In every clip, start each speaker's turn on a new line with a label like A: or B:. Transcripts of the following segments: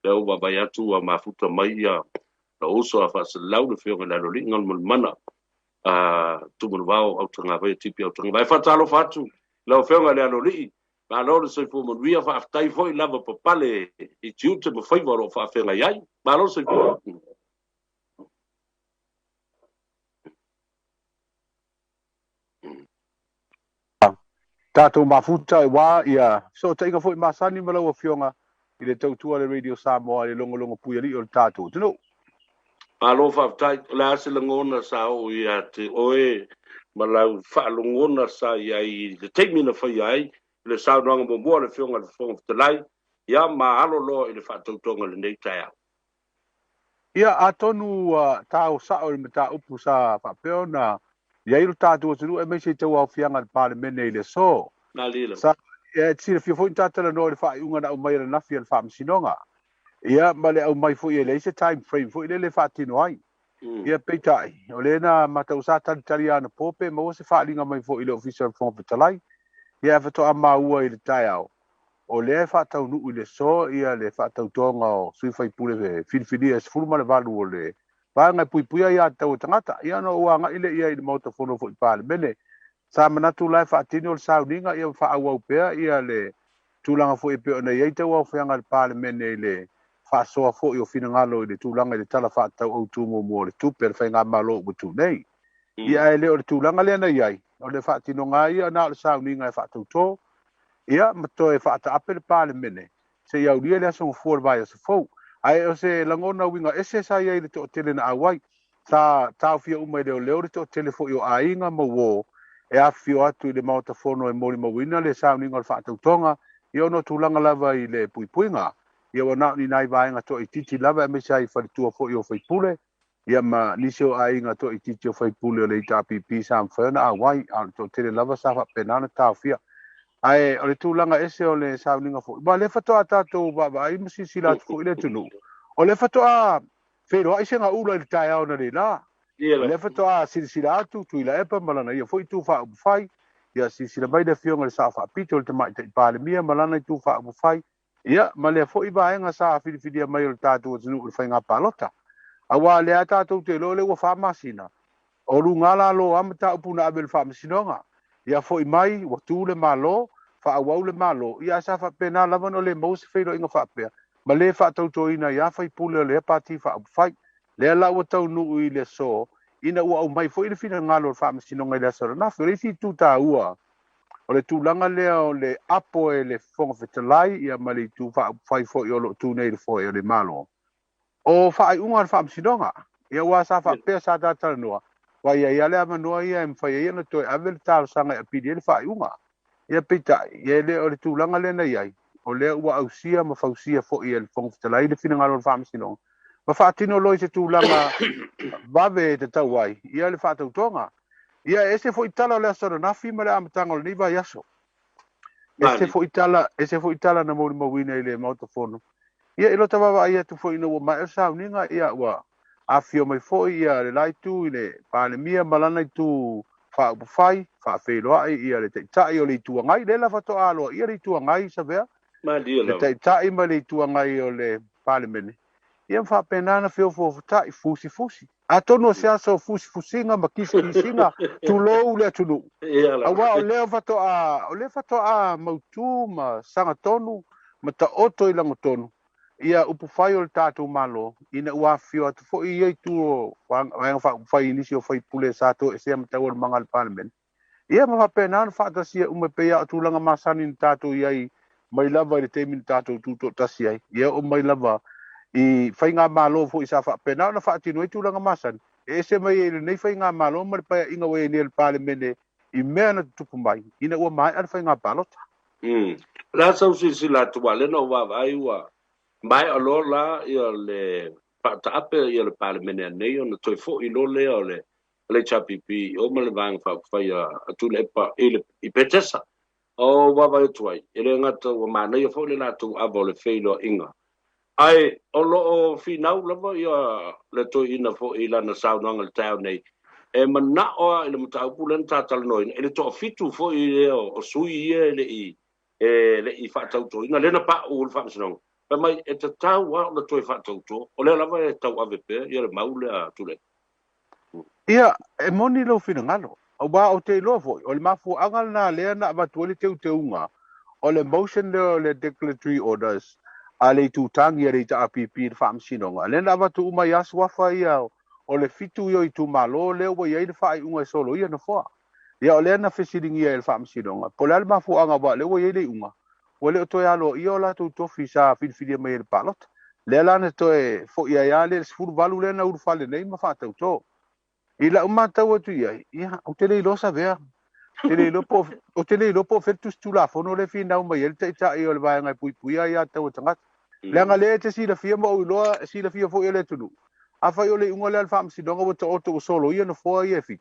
A: Lea ua vaavaai atu ua mafuta mai ia lou uso a Faasalalau le Afioga i le Aloalii Galumalemana a Tumanuvao Autagavaia Tipi Autagavaia. E faatalofa atu i lau Afioga i le Aloalii, malo le soifua manuia, faafetai foi lava papale i tiute ma faiva o lo o faafeagai ai. Malo le soifua.
B: Tatou mafuta aua ia fesootaiga foi masani ma lau Afioga i le tautua a le Radio Samoa i le logologo puialii o le tatou atunuu.
A: Malo faafetai. O le a se lagona sa oo ia te oe ma lau faalogona sa i ai i le taimi na faia ai le saunoaga muamua a le Afioga i le Fofoga Fetalai, ia ma alo loa i le faatautoga i lenei taeao?
B: Ia, atonu ua tao sao i le mataupu sa faapea ona i ai lo tatou atunuu aemaise i tauaofiaga a le Palemene i le aso. Sa e te silafia foi na ta talanoa i le faaiuga na aumai ananafi a le Faamasinoga. Ia, ma le aumai foi e leai se time frame foi lele e faatino ai. Ia, peitai, o lea na matau sa talitali anapo pe maua se faaaliga mai foi i le Ofisa o le Fofoga Fetalai. Ia, ae faatoa maua i le taeao o lea e faataunuu i le aso ia le faatautoga o sui faipule filifilia e 18 o le vaega e puipuia aiatatau a tagata. Ia ona ou agai lea i ai i le Maota Fono foi Palemene. Sa manatu la e faatino le sauniga ia ma faaauau pea ia le tulaga foi e pei ona i ai tauaofiaga a le Palemene i le faasoa foi o finagalo i le tulaga i le Tala Faatatau Autu muamua o le Tupe a le Faigamalo ua tu nei. Ia ae le o le tulaga lea na i ai, o le faatinoga ia na o le sauniga e faatauto ia ma toe faataape le Palemene seia aulia le aso Gafua o le vaiaso fou. Ae o se lagona uiga ese sa i ai i le toatele na auai. Sa taofia uma e leoleo le toatele foi o aiga ma uo e afifio atu i le Maota Fono e molimauina le sauniga o le faatautoga, ia ona o tulaga lava i le puipuiga. Ia ua na o ni nai vaega toaitiiti lava aemaise ai faletua foi o faipule, ia ma nisi o aiga toaitiiti o faipule o le HRPP sa mafai ona auai, a o le toatele lava sa faapena ona taofia. Ae o le tulaga ese o le sauniga foi, aua o lea faatoa tatou vaavaai ma silasila atu foi i le atunuu, o lea faatoa feiloai Segaula i le taeao analeila. O lea faatoa silasila atu Tuilaepa ma lana ia foi itu faaupufai, ia silasila mai le Afioga i le Sao Faapito i le Tamaitai Palemia ma lana itu faaupufai, Ia, ma lea foi vaega sa filifilia mai o le tatou atunuu i le faiga palota. Aua o lea tatou te iloa o lea ua fa masina, o luga lalo a mataupu na ave i le Faamasinoga. Ia foi mai, ua tu le Malo, faaauau le Malo, ia ae sa faapena lava ona le maua se feiloaiga faapea, ma le faatautoina ai a faipule o lea Pati Faaupufai. Lea la ua taunuu i le aso, ina ua aumai foi le finagalo o le Faamasinoga i le aso ananafi. O le isi itu taua O le tulaga lea o le apo e le Fofoga Fetalai ia ma le itu faaupufai foi o lo o tu nei i le foe o le Malo. O faaiuga a le Faamasinoga, ia aua sa faapea sa ta talanoa, aua e i ai lava le avanoa ia e mafai ai ona toe ave le talosaga e apili ai le faaiuga. Ia peitai, ia e le o le tulaga lea na i ai, o lea ua ausia ma fausia foi e le Fofoga Fetalai le finagalo o le Faamasinoga, ma faatino loa i se tulaga vave e tatau ai ia le faatautoga. Ia, e ese foi tala o le aso ananafi ma le amataga o lenei vaiaso. Ese foi tala, ese foi tala na molimauina i le Maota Fono. Ia, i lota vaavaai atu foi ina ua maea le sauniga, ia, ua afifio mai foi ia le la itu i le Palemia ma lana itu faaupufai, faafeiloai ia le Taitai o le Itu Agai, lea la faatoa aloaia le Itu Agai, Savea, le Taitai ma le Itu Agai o le Palemene, ia ma faapena ona feofoofotai, fusifusi. Atonu o se aso o fusifusiga ma kisikisiga, tulou le atunuu. Aua o lea faatoa, o lea faatoa mautu ma sagatonu ma taoto i lagotonu ia upufai o le tatou Malo, ina ua afifio atu foi ia itu o Vaega Faaupufai i nisi o faipule sa toesea ma taualumaga a le Palemene. Ia ma faapena ona faatasia uma e pei lava o tulaga masani na tatou i ai mai lava i le taimi na tatou tutoatasi ai, ia oo mai lava i faigamalo foi sa faapena ona faatino ai tulaga masani, e ese mai ai i lenei faigamalo ma le paeaiga ua i ai nei a le Palemene i mea na tutupu mai ina ua maea le faiga palota.
A: O le a sau silasila atu aua o lea na ou vaavaai ua maea loa la ia le faataape ia le Palemene anei ona toe foi loa lea o le HRPP i o ma le Vaega Faaupufai a Tuilaepa i le i Petesa. O vaavaai atu ai, e le gata ua manaia foi le latou ava o le feiloaiga, ae o lo o finau lava ia le toeaina foi i lana saunoaga i le taeao nei, e manao lava i le mataupu lea na ta talanoaina, i le toafitu foi lea o sui ia e le i e le i faatautoina, lea na pau i le Faamasinoga. Fai mai e tatau lava ona toe faatautō, o lea lava e tauave pea ia le mau lea a Tuilaepa.
B: Ia, e moni lou finagalo, aua ou te iloa foi, o le mafuaaga lena lea na avatu ai le teuteuga o le motion lea o le Declaratory Orders a le itutagi a le ITAPP i le Faamasinoga, lea na avatu uma ai lava suafa ia o le 7 ia o itumalo lea ua i ai le faaiuga e soloia nofoa. Ia, o lea na fesiligia e le Faamasinoga, po o le a le mafuaaga aua o lea ua i ai le iuga, ua le o toe aloaia o latou tofi sa filifilia mai ai i le palota. Lea la na toe foi ai lava le 18 lea na ulufale nei ma faatautō. I lau matau atu i ai, ia, ou te le iloa savea. Ou te le iloa po, ou te le iloa po o fea le tusi tulafono lea e finau mai ai le taitai o le vaega e puipuia aia tatau a tagata. Leaga lea e te silafia ma ou iloa, e silafia foi e le atunuu. Afai o le iuga lea a le Faamasinoga ua taoto ua soloia nofoa ia e 7.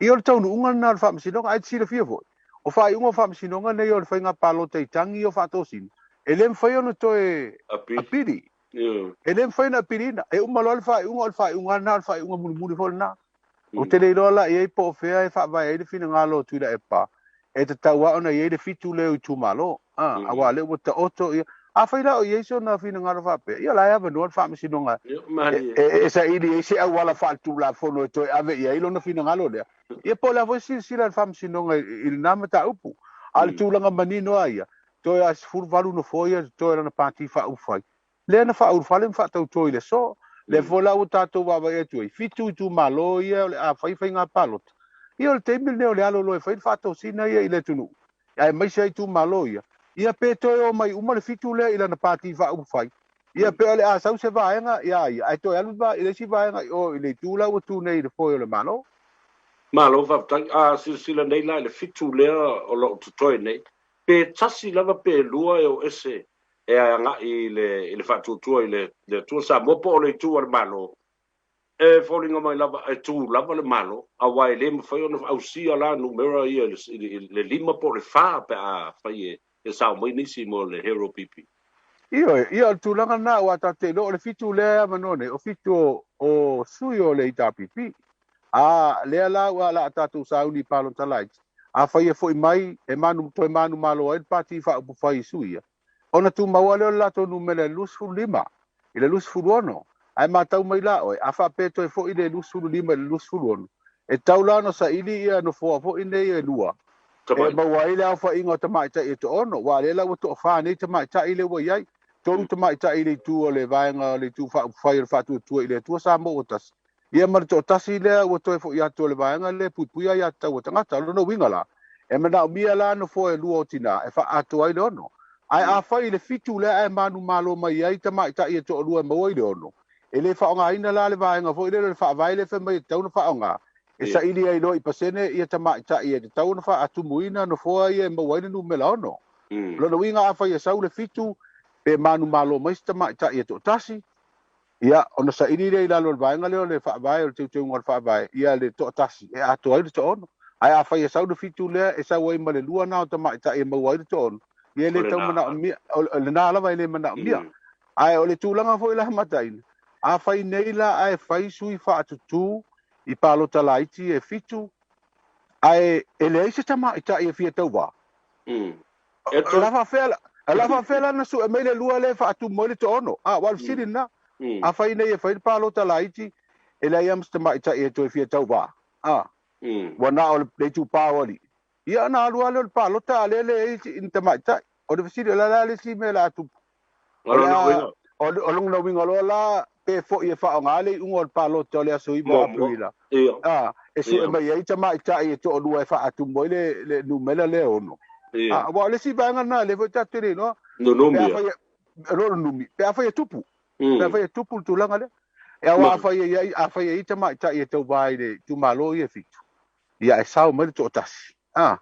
B: Ia o le taunuuga lena o le Faamasinoga, ae te silafia foi, o faaiuga o Faamasinoga nei o le faiga palota i tagi o faatosina, e le mafai ona toe apili. E le mafai ona apiliina. E uma loa le faaiuga, o le faaiuga lena, o le faaiuga mulimuli foi lena. Ou te le iloa la i ai po o fea e faavae ai le finagalo o Tuilaepa, e tatau lava ona i ai le 7 lea o itumalo, aua o lea ua taoto ia. Afai la o i ai sona finagalo faapea, ia o la e avanoa le Faamasinoga e saili ai se auala faaletulafono e toe ave i ai lona finagalo lea. Ia po o le a foi silasila a le Faamasinoga i lena mataupu. A o le tulaga manino lava ia, toe a 18 nofoa ia totoe lana pati faaupufai. Lea na faaulufale ma faatautō i le aso. Lea foi la ua tatou vaavaai atu ai, 7 itumalo ia o le a fai faiga palota. Ia o le taimi lenei o le alo loa e fai le faatosina ia i le atunuu, aemaise ai itumalo ia. Ia pe toe o mai uma le 7 lea i lana pati faaupufai, ia pe o le a sau se vaega ia ia, ae toe alu i le isi vaega i o i le itu la ua tu nei i le foe o le Malo.
A: Malo faafetai. A silasila nei la i le 7 lea o lo o totoe nei, pe tasi lava pe lua e o ese e agai i le faatuatua i le Atua Samoa po o le itu a le Malo, e foliga mai lava e tu lava le Malo, aua e le mafai ona ausia la numera ia i le 5 po o le 4 pe a fai e sao mai nisi mo le Hero PP.
B: Ioe, ia o le tulaga lena aua tatou te iloa o le 7 lea e avanoa nei, o 7 o sui o le ITAPP. A lea la ua la tatou sauni i palota laiti, afai e foi mai e manu toe manumalo ai le pati faaupufai i sui ia, ona tumau lea o le latou numera i le 25 i le 26, ae matau mai la oe, a faapea toe foi le 25 i le 26, e tau la ona saili ia nofoa foi nei e 2, e maua ai le aofaiga o tamaitai e toaono, aua lea la ua toafa nei tamaitai lea ua i ai, 3 tamaitai i le itu o le vaega o le itu faaupufai o le faatuatua i le Atua Samoa ua tasi, ia ma le toatasi lea ua toe foi atu o le vaega lea puipuia aia tatau a tagata. O lona uiga la, e manaomia la nofoa e 2 o tinā e faaatoa ai le 6. Ae afai i le 7 lea ae manumalo mai ai tamaitai e toalua e maua i le 6, e le faaaogaina la le vaega foi lea o le faavae lea fai mai e tatau ona faaaoga, e saili ai loa i pasene ia tamaitai e tatau ona faatumuina nofoa ia e maua ai le numera 6. Lona uiga afai e sau le 7 pe manumalo mai se tamaitai e toatasi, ia ona saili lea i lalo o le vaega lea o le faavae o le teuteuga o le faavae, ia le toatasi e atoa ai le toaono. Ae afai e sau le 7 lea e sau ai ma le 2 na o tamaitai e maua ai le toaono, ia e le tau manaomia, o lena lava e le manaomia. Ae o le tulaga foi la mataina, afai nei la ae fai sui faatutū i palota laiti e 7, ae e leai se tamaitai e fia tauvā. La faafea la na sue mai le 2 lea e faatumu ai le toaono. A, ua o le fesili lena. Afai nei e fai le palota laiti, e leai lava ma se tamaitai e toe fia tauvā. A, ua na o le itupā o alii. Ia ona alu lava lea o le palota a lea leai ni tamaitai. O le fesili, o le a la le isi mea o le a tupu? O lona uiga loa la pe foi e faaaoga le iuga o le palota o le aso 9 o Aperila. A, e sue mai ai tamaitai e toalua e faatumu ai le numera lea 6. A, aua o le isi vaega lena lea foi tatou te le iloa. Numi. Pe afai e tupu. Pe afai e tupu le tulaga lea. E aua afai e i ai tamaitai e tauvā i le itumalo ia e 7, ia e sao mai le toatasi. A,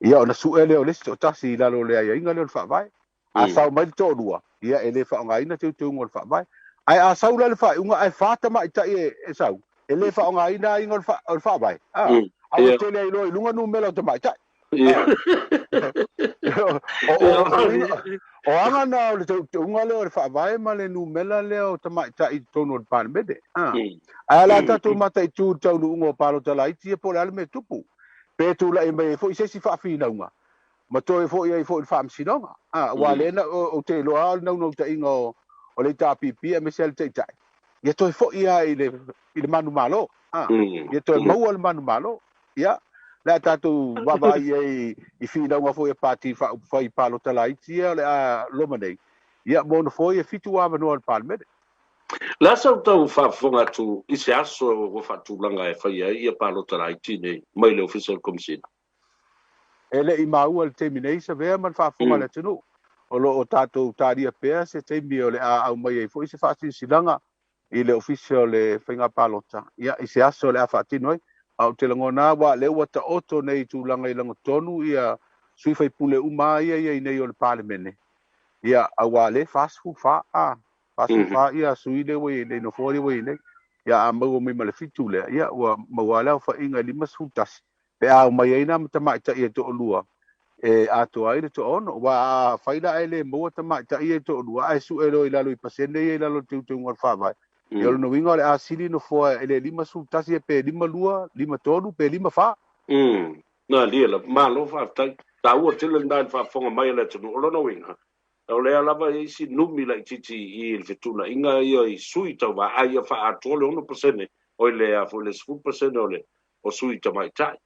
B: ia ona sue lea o le isi toatasi i lalo o le aiaiga lea o le faavae. A sao mai le toalua, ia e le faaaogaina teuteuga o le faavae. Ae a sau la le faaiuga ae 4 tamaitai e sau, e le faaaogaina aiga o le faavae. A, a ua tele ai loa i luga numera o tamaitai. O aga na o le teuteuga lea o le faavae ma le numera lea o tamaitai i totonu o le Palemene. Ae la tatou mataitu i le taunuuga o palota laiti ia po o le a le mea tupu. Pe tulai mai ai foi se isi faafinauga. Ma toe fo'i ai fo'i i le Faamasinoga. A, aua lea na ou te iloa lava o le naunautaiga o le HRPP aemaise lava le Taitai, ia toe fo'i lava i le i le manumalo. A, ia toe maua le manumalo. Ia, o le a tatou vaavaai i ai i finauga foi a Pati Faaupufai i palota laiti ia o le a loma nei, ia mo nofoa ia e fitu avanoa o le Palemene.
A: O le a sa ou tau faafofoga atu i se aso ua faatulaga e faia ai ia palota laiti nei mai le Ofisa o le Komesina?
B: E le i maua i le taimi nei Savea ma le faafofoga a le atunuu. O lo o tatou talia pea se taimi o le a aumai ai foi se faasilasilaga i le Ofisa o le Faiga Palota ia i se aso o le a faatino ai. A ou te lagona lava aua o lea ua taoto nei i tulaga i lagotonu ia sui faipule uma lava ia i ai nei o le Palemene, ia aua o lea e 44 a, 44 ia sui lea ua i ai nei, nofoa lea ua i ai nei. Ia a maua mai ma le fitu lea, ia ua maua lava le aofaiga e 51 pe a aumai ai nā ma tamaitai e toalua e atoa ai le toaono. Aua a fai la ae le maua tamaitai ia e toalua ae sue loa i lalo i pasene ia i lalo o le teuteuga o le Faavae, ia o lona uiga o le a sili nofoa e le 51 pe 52, 53
A: pe 54. Malie lava. Malo faafetai. Taua tele lena i le faafofoga mai a le atunuu. O lona uiga, o lea lava e i ai si numi laitiiti i le fetuunaiga ia i sui tauva, a ia faaatoa le 6% oi le a foi le 10% o le o sui tamaitai.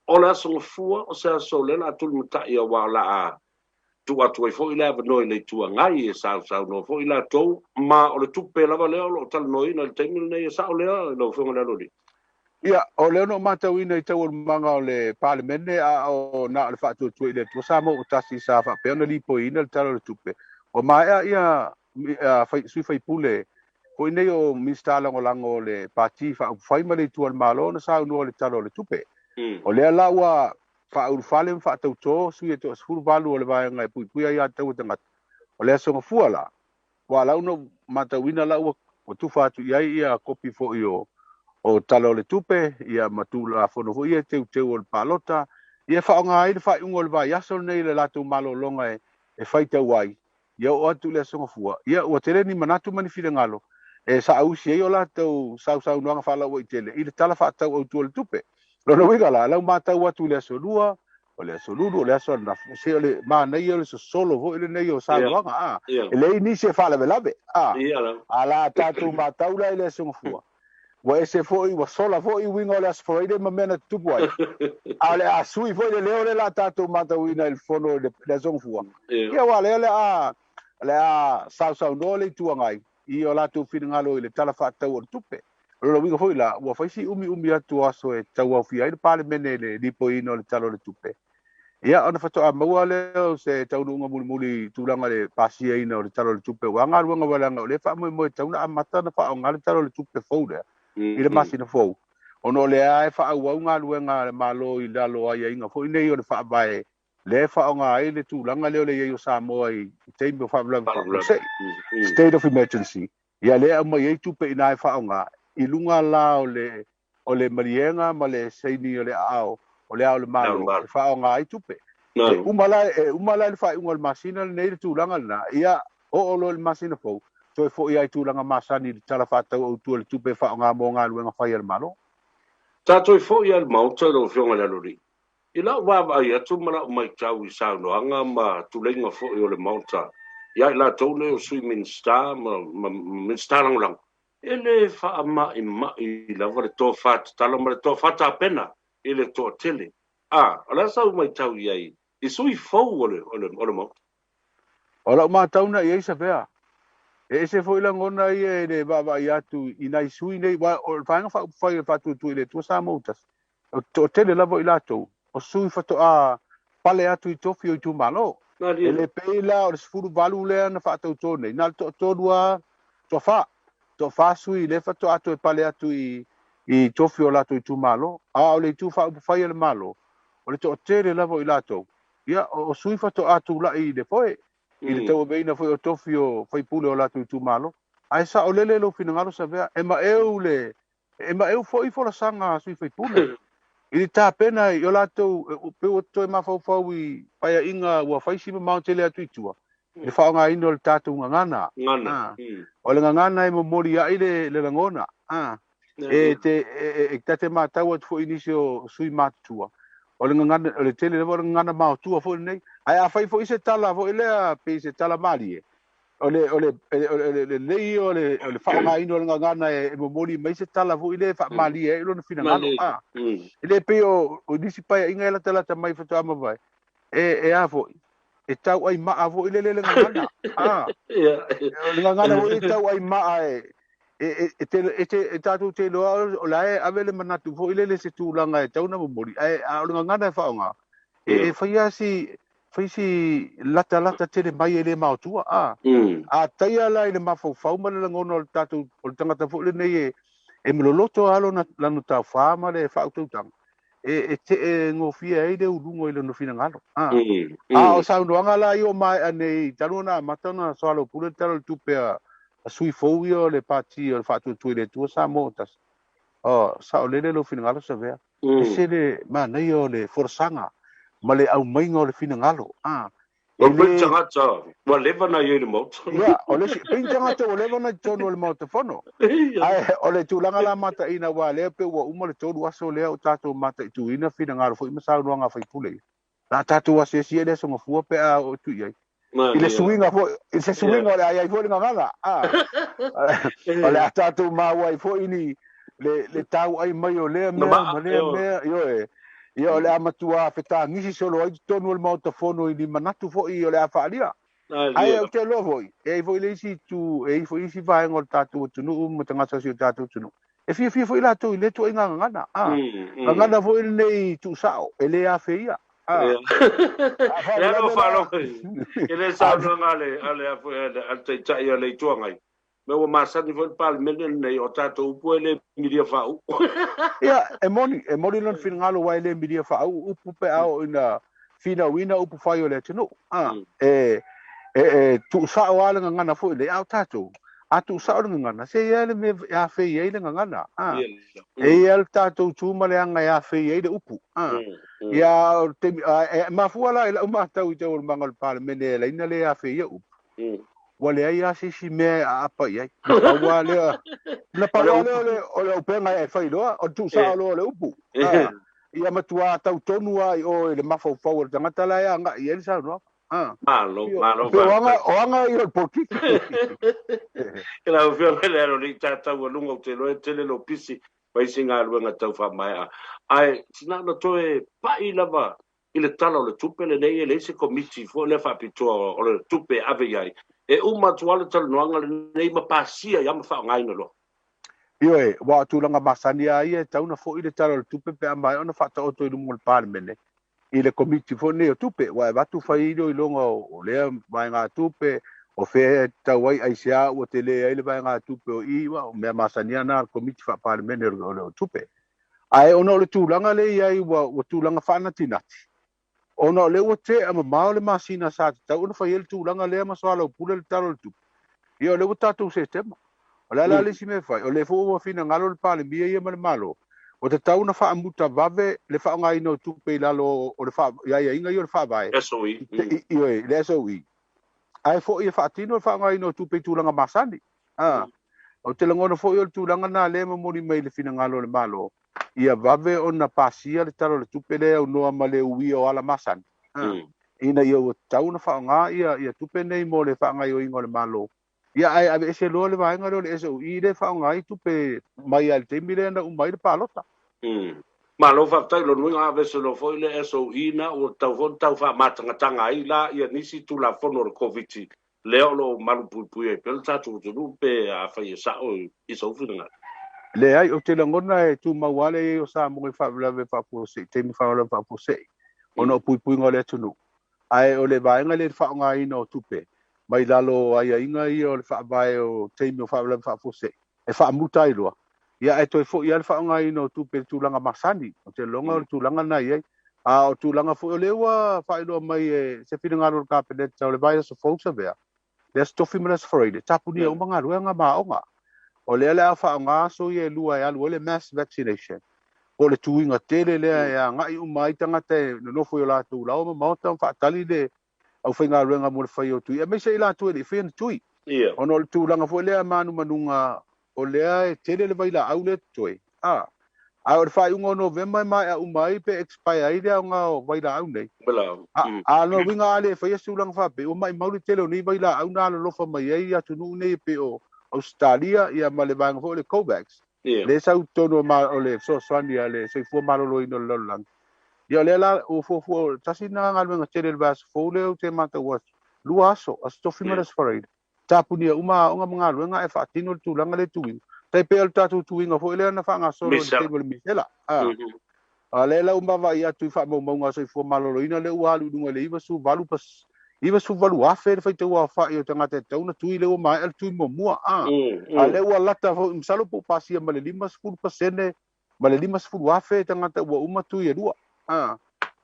A: O le Aso Gafua, o se aso o lea o le a tulimatai aua o le a tuu atu ai foi le avanoa i le Itu Agai e sausaunoa foi latou, ma o le tupe lava lea o lo o talanoaina i le taimi lenei, e sao lea lau Afioga i le Aloalii?
B: Ia, o lea na ou matauina i taualumaga o le Palemene a o na o le Faatuatua i le Atua Samoa ua tasi sa faapea ona lipoiina le Tala o le Tupe, ua maea ia sui faipule foi nei o Minisita Lagolago o le Pati Faaupufai ma le Itu a le Malo ona saunoa i le Tala o le Tupe. O lea la ua faaulufale ma faatautō sui e toa-18 o le vaega e puipuia aiatatau a tagata. O le Aso Gafua la, ua lau na ou matauina la ua tufa atu i ai ia kopi foi o Tala o le Tupe ia ma Tulafono foi ia teuteu o le palota, ia e faaaoga ai le faaiuga o le vaiaso lenei i le latou malologa e faitau ai. Ia oo atu i le Aso Gafua, ia ua tele ni manatu ma ni finagalo e saausi ai o latou sausaunoaga faalauaitele i le Tala Faatatau Autu o le Tupe. Lona uiga la, lau matau atu i le Aso Lua, o le Aso Lulu, o le Aso Ananafi, se o le manaia o le sosolo foi lenei o saunoaga, a, e leai nisi e faalavelave, a, a la tatou matau la i le Aso Gafua, ua ese foi, ua sola foi uiga o le Aso Faraile ma mea na tutupu ai, a o le a sui foi le leo lea o le a tatou matauina i le fono i le Aso Gafua. Ia aua o lea o le a sausaunoa le Itu Agai i o latou finagalo i le Tala Faatatau o le Tupe. O lona uiga foi la, ua fai si umiumi atu o aso e tauaofia ai le Palemene i le lipoiina o le Tala o le Tupe. Ia, ona faatoa maua lea o se taunuuga mulimuli i tulaga i le pasiaina o le Tala o le Tupe aua galuega waleaga o lea e faamoemoe e tatau ona amata ona faaaoga le Tala o le Tupe fou lea i le masina fou, ona o lea e faaauau galuega a le Malo i lalo o aiaiga foi nei o le Faavae lea e faaaoga ai le tulaga lea o le i ai o Samoa i taimi o faalavelave faafuasei, state of emergency, ia lea e aumai ai tupe i ina e faaaoga i luga la o le o le maliega ma le saini o le aao o le Ao o le Malo e faaaoga ai tupe. E uma la e uma la i le faaiuga o le masina lenei le tulaga lena, ia oo loa i le masina fou, toe foi lava i tulaga masani i le Tala Faatatau Autu o le Tupe e faaaoga mo galuega fai a le Malo.
A: Tatou foi lava i le Maota lau Afioga i le Aloalii. I lau vaavaai atu ma lau maitau i saunoaga ma tuleiga foi o le Maota ia i latou nei o Sui Minisita ma Minisita Lagolago, e le faamaimai lava le tofa tatala ma le tofa tapena i le toatele. A, o le a sau maitau i ai i sui fou o le Maota?
B: O lau matau na i ai Savea, e ese foi lagona ia i le vaavaai atu i nai sui nei, aua o le Vaega Faaupufai o le Faatuatua i le Atua Samoa ua tasi, o le toatele lava o i latou, o sui faatoa pale atu i tofi o itumalo. E le pei la o le 18 lea na faatauto nei, na o le toatolu lava, toafa, toafa sui lea faatoa toe pale atu i tofi o latou itumalo. A o le Itu Faaupufai a le Malo, o le toatele lava o i latou, ia, o sui faatoa tulai i le foe, i le tauaveina foi o tofi o faipule o latou itumalo. Ae saolele lou finagalo Savea, e maeu le E maeu foi folasaga a sui faipule i le tapena i o latou pe ua toe mafaufau i paeaiga ua fai si mamao tele atu i tua i le faaaogaina o le tatou gagana. O le gagana e momoli ai le lagona. E te matau atu foi i nisi o sui matutua, O le gagana, o le tele lava o le gagana maotua foi lenei. Ae afai foi se tala foi lea pei se tala malie, o le o le o le lelei ia o le o le faaaogaina o le gagana e momoli mai se tala foi lea e faamalie ai lona finagalo. A e le pei o nisi paeaiga e latalata mai faatoa mavae, e a foi, e tauai maa foi lele le gagana. A o le gagana foi e tauai maa e e tatou te iloa o la e ave le manatu foi lele se tulaga e tau na momoli, ae a o le gagana e faaaoga, e fai lava si fai si latalata tele mai e le maotua. A a taia la i le mafaufau ma le lagona o le tatou o le tagata foi lenei e maloloto lava lona lana taufa ma le faautautaga, e tee gofie ai le uluga i lona finagalo. A a o saunoaga la ia o maea nei talu ona amata ona soalaupule le Tala o le Tupe a sui fou ia o le Pati o le Faatuatua i le Atua Samoa o Tasi. O, saolele lou finagalo Savea. Ese le manaia o le folasaga ma le aumaiga o le finagalo. A,
A: e le pei tagata ua leva ona i ai i le Maota.
B: Ia, o le isi, pei ni tagata ua leva ona i totonu o le Maota Fono. Ae o le tulaga la mataina, aua lea pei ua uma le 3 aso lea o tatou mataituina finagalo foi ma saunoaga a sui usufono ia. La tatou asiasi ai le aso Gafua pe a oo atu i ai. I le suiga foi, i se suiga o le a i ai foi le gagana. A, o le a tatou maua ai foi ni le tauai mai o lea mea ma lea mea, ioe. Ia o le a matua fetagisi solo ai totonu o le Maota Fono i ni manatu foi o le a faaalia. Ae ou te iloa foi, e i ai foi le isi itu, e i ai foi isi vaega o le tatou atunuu ma tagata o si o tatou atunuu, e fiafia foi latou i lea ituaiga gagana. A, gagana foi lenei tuusao, e le afeia. A,
A: a Le alo faalavelave la. I le saunoaga a le a le a le Taitai o le Itu Agai, me ua masani foi le Palemene lenei o tatou upu e le milia faauu.
B: Ia, e moni, e moni lona finagalo aua e le milia faauu upu pe a oo ina finauina upu fai o le atunuu. A, e, e, e tuusao lava le gagana foi lea, a o tatou, a tuusao le gagana, se i ai le mea e afei ai le gagana. A, e i ai le tatou tu ma le aga e afei ai le upu. A, ia, o le taimi, a, e mafua la i lau matau i taualumaga o le Palemene e laina le afei ai upu. Ua leai lava se isi mea e aapa i ai. Na pau lava lea, na pau lava lea o le, o le upega e fai loa, o le tuusao loa o le upu. A, ia matua tau tonu lava i o i le mafaufau o le tagata la e agai i ai le saunoaga.
A: A. Malo, malo
B: Pei o aga, o aga ia o le polokiki.
A: I lau Afioga i le Alo Alii Tataualuga, ou te iloa e tele lou pisi ma isi galuega tau faamaea. Ae sina ona toe pai lava i le Tala o le Tupe lenei, e leai se Komiti foi lea faapitoa o le tupe e ave i ai. E uma atu lava le talanoaga lenei ma pasia ai lava ma faaaogaina loa.
B: Ioe, aua o tulaga masani lava ia e tatau ona foi le Tala o le Tupe pe a maea ona faataoto i luma o le Palemene i le Komiti foi lenei o Tupe, ua e avatu fai ai iloiloga o lea vaegatupe, o fea e tatau ai, aisea ua tele ai le vaegatupe o i, o mea masani lava na a le Komiti Faa-Palemene o Tupe. Ae ona o le tulaga lea e i ai ua tulaga faanatinati, ona o lea ua tea mamao le masina sa tatau ona fai ai le tulaga lea ma soalaupule le Tala o le Tupe, ia o lea ua tatou Setema. O le a la le isi mea e fai? O lea foi ua finagalo le Palemia ia ma le Malo, ua tatau ona faamuta vave le faaaogaina o tupe i lalo o le i aiaiga ia o le Faavae,
A: SOE.
B: Ioe, le SOE. Ae foi e faatino le faaaogaina o tupe i tulaga masani. A, ou te lagona foi o le tulaga lena lea e momoli mai i le finagalo o le Malo, ia vave ona pasia le Tala o le Tupe lea e aunoa ma le uia o ala masani, a, ina ia ua tatau ona faaaoga ia, ia tupe nei mo le faagaoioiga o le Malo. Ia, ae aveese loa le vaega lea o le SOE lea e faaaoga ai tupe mai lava i le taimi lea na uma ai le palota.
A: Malo faafetai lona uiga aveese loa foi le SOE na ua tatau foi ona tau faamatagataga ai la ia nisi Tulafono o le Koviti lea o lo o malupuipuia ai pea le tatou atunuu pe afai e sao i sou finagalo.
B: Leai, ou te lagona e tumau lava le i ai o Samoa i faalavelave faafuasei, taimi faalavelave faafuasei, ona o puipuiga o le atunuu. Ae o le vaega lea i le faaaogaina o tupe mai lalo o aiaiga ia o le faavae o taimi o faalavelave faafuasei, e faamuta ai loa, ia ae toe foi lava le faaaogaina o tupe i le tulaga masani. Ou te lagona o le tulaga lena e i ai. A o tulaga foi o lea ua faailoa mai e se finagalo o le Kapeneta o le vaiaso fou Savea, le Aso Tofi ma le Aso Faraile, tapunia uma galuega ma aoga. O lea o le a faaaoga aso ia e lua e alu ai le mass vaccination, po o le tuiga tele lea e agai uma ai tagata e nonofo i o latou laoa ma maota ma faatali le aufaigaluega mo le fai o tui, aemaise i latou e le i faia ni tui. Ona o le tulaga foi lea manumanuga o lea e tele le vailaau lea e totoe, a. Ae o le faaiuga o Novema e maea uma ai pe expire ai le aoga o vailaau nei. A o lona uiga a le faia se tulaga faapea, ua maimau le tele o nei vailaau na alolofa mai ai atunuu nei e pei o Ausetalia ia ma le vaega foi o le COVAX. Lea e sau i totonu o le fesoasoani a le Soifua Maloloina o le lalolagi. Ia o lea la ua fuafua, tasi lena galuega tele i le vaiaso fou lea ou te matau atu, 2 aso, Aso Tofi ma le Aso Faraile, tapunia uma aoga ma galuega ae faatino le tulaga lea tuiga. Tai pei o le tatou tuiga foi lea na faagasolo i le taimi o le misela. A lea la ua vaavaai atu i faamaumauga a Soifua Maloloina lea ua alu i luga i le 98 98,000 le faitau aofai o tagata e tatau ona tui lea ua maea le tui muamua. A lea ua lata foi, masalo po o pasia ma le 50% ma le 50,000 tagata ua uma tui e lua.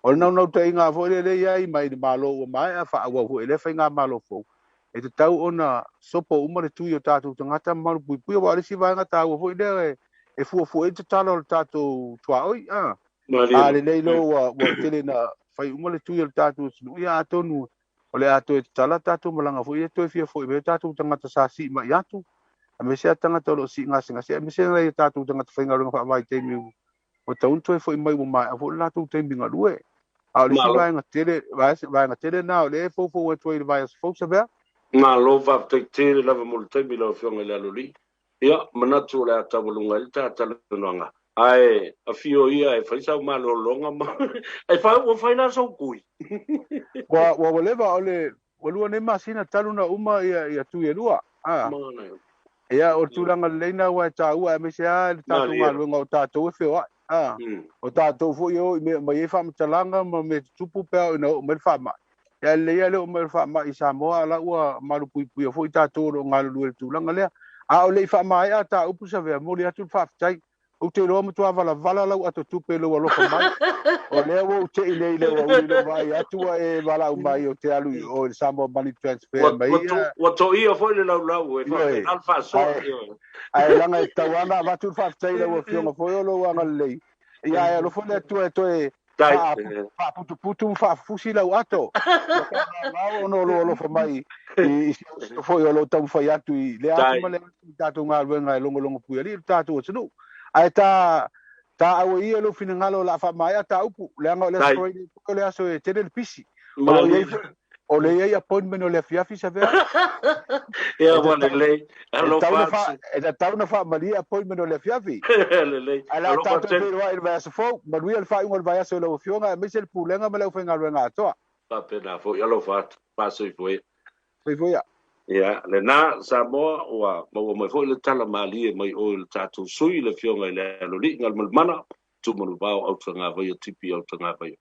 B: O le naunautaiga foi lea i ai mai le Malo ua maea faaauau foi e lea faigamalo fou, e tatau ona sopo uma le tui o tatou tagata ma malupuipuia, aua o le isi vaega taua foi lea e fuafua ai le tatalo o le tatou tuaoi. A lelei loa ua tele na fai uma le tui o le tatou atunuu, ia atonu o le a toe tatala tatou malaga foi e toe fia foi mai tatou tagata sa sii mai atu, aemaise a tagata o lo o sii gasegase, aemaise nai tatou tagata faigaluega faavaitaimi ua tatau ona toe foi mai ua maea foi le latou taimi galue. A o le isi vaega tele na o lea e foufou atu ai i le vaiaso fou Savea.
A: Malo faafetai tele lava mo le taimi lau Afioga i le Aloalii. Ia, manatu o le a taualuga ai le tatalanoaga. Ae afio ia e fai sau malologa ma e fai ua fai la sou tui.
B: Ua leva o le ua lua nei masina talu na uma ia tui e lua. Ia o le tulaga lelei na ua e taua aemaise lava le tatou galuega o tatou e feoai. O tatou foi e o i mea mai ai faamatalaga ma mea tutupu pe a oo ina oo mai le faamai. Ia lelei lava le oo mai o le faamai i Samoa, a la ua malupuipuia foi tatou o lo o galulue i le tulaga lea. A o le i faamaea ta upu Savea, momoli atu le faafetai. Ou te iloa matua valavala lau atotupe i lou alofa mai. O lea ua ou tei nei i le aoauli i lou vaai atu ua e valaau mai ou te alu i o i le Samoa Money Transfer mai ia.
A: Ua toia foi le laulau e faapena le faasoa.
B: Ae leaga e tatau lava ona avatu le faafetai i lau Afioga foi o lou agalelei. Ia ae alofa le Atua e toe faaputuputu ma faafufusi lau ato. Ua faamaumau ona o lou alofa mai i si uso foi o lo o taumafai atu i lea atu ma lea atu i tatou galuega e logologo puialii le tatou atunuu. Ae ta auai ia lou finagalo o le a faamaea ta upu, leaga o le Aso Faraile foi o le aso e tele le pisi. O le i ai appointment o le afiafi Savea.
A: Ia ua lelei.
B: E tatau ona faamalie appointment o le afiafi.
A: Lelei.
B: Ae la tatou feiloai i le vaiaso fou. Manuia le faaiuga o le vaiaso i lau Afioga aemaise le Pulega ma le aufaigaluega atoa.
A: Faapena foi. Alofa atu. Faasoifua ia.
B: Soifua ia.
A: Ia, lena Samoa ua maua mai foi le tala malie mai o i le tatou sui le Afioga i le Aloalii Galumalemana Tumanuvao Autagavaia Tipi Autagavaia.